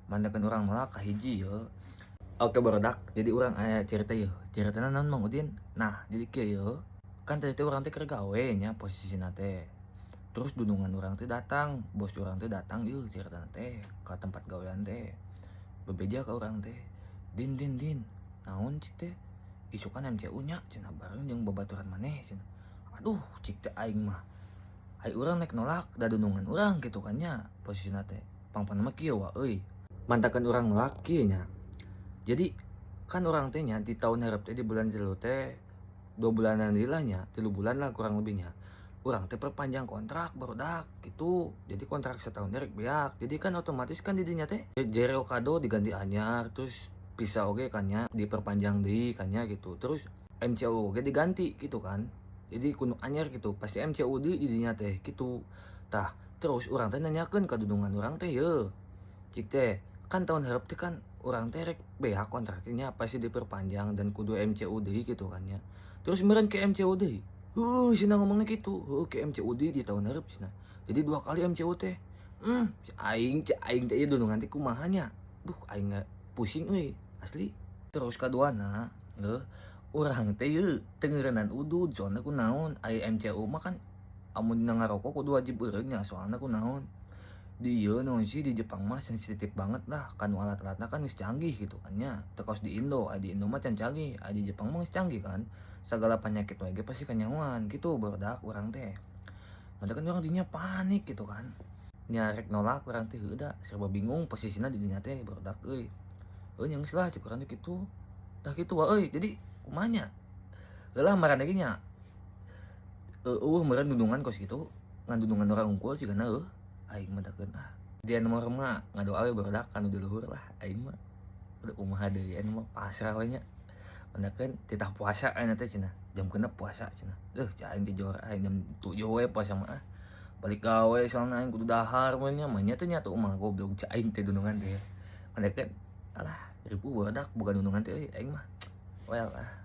Mandakeun urang nolak kahiji ye. Oke barudak, jadi urang aya cerita yeuh. Ceritana naon, Mang Udin? Nah, jadi kieu yeuh. Kan tadi teh urang teh keur gawe nya posisina teh. Terus dunungan urang teh datang, bos urang teh datang yeuh ceritana teh ka tempat gawean teh. Bebeja ka urang teh. "Din, Din, Din, naon?" cik teh. "Isukan MCU nya," cenah, "bareng jeung babaturan maneh," cenah. Aduh, cik teh aing mah. Ai urang nek nolak da dunungan urang gitu kan nya posisina teh. Pangpangna mah kieu wa euy. Mantakeun urang nolak kieu nya. Jadi kan urang teh nya di tahun hareup teh di bulan 3 teh, 2 bulanan deui lah nya, 3 bulan lah kurang lebihnya. Urang teh perpanjang kontrak, barudak, gitu. Jadi kontrak setahun rek beak. Jadi kan otomatis kan di dinya teh Jero kado diganti anyar, terus visa oge kan nya diperpanjang deui kan nya gitu. Terus MCU oge diganti gitu kan. Jadi kudu anyar gitu. Pasti MCU deui di dinya teh gitu. Tah, terus urang teh nanyakeun ka dunungan urang teh ye. Cik teh, kan tahun hareup teh kan urang teh rek beak kontraknya, pasti diperpanjang dan kudu MCU deui gitu kan nya. Terus meureun ke MCU deui. Heuh, cenah ngomongna kitu. Heuh, ke MCU deui di tahun hareup cenah. Jadi dua kali MCU teh. Cek aing, cek aing teh ieu dunungan teh kumaha nya? Duh, aing pusing euy, asli. Terus kaduana, heuh, urang teh yeuh teu ngeureunnan udud, soalna kunaon? Ai MCU mah kan amun dina ngarokok kudu wajib eureun nya, soalna kunaon? Di ieu naon sih, di Jepang mah sensitif banget lah kanu alat-alatna kan geus canggih gitu kan nya. Teu kawas di Indo, ai di Indo mah can canggih, ai di Jepang mah geus canggih kan. Sagala penyakit wae ge pasti kanyahoan gitu barudak urang teh. Matakan urang dinya panik gitu kan. Nya rek nolak urang teh heueuh da serba bingung posisina di dinya teh, barudak euy. Heuh nya geus lah cek urang teh kitu. Tah kitu wa euy, jadi kumaha nya? Heulah maraneh ge nya eueuh meureun dundungan kos kitu, ngan dundungan urang unggul sigana eueuh. Aing mah takeun ah. Dia nomor mah ngadoa we barudak ka nu di luhur lah aing mah. Udah kumaha deui, aing mah pasrah we nya. Mandakeun titah puasa ayeuna teh cenah. Jam 6 puasa cenah. Deuh, cek aing teh jor aing jam 7 we puasa mah ah. Balik gawe soalna aing kudu dahar mun nya mah nya teh nya tuh mah goblok cek aing teh dunungan teh. Mandakeun alah ripuh barudak boga dunungan teh euy aing mah. Well ah.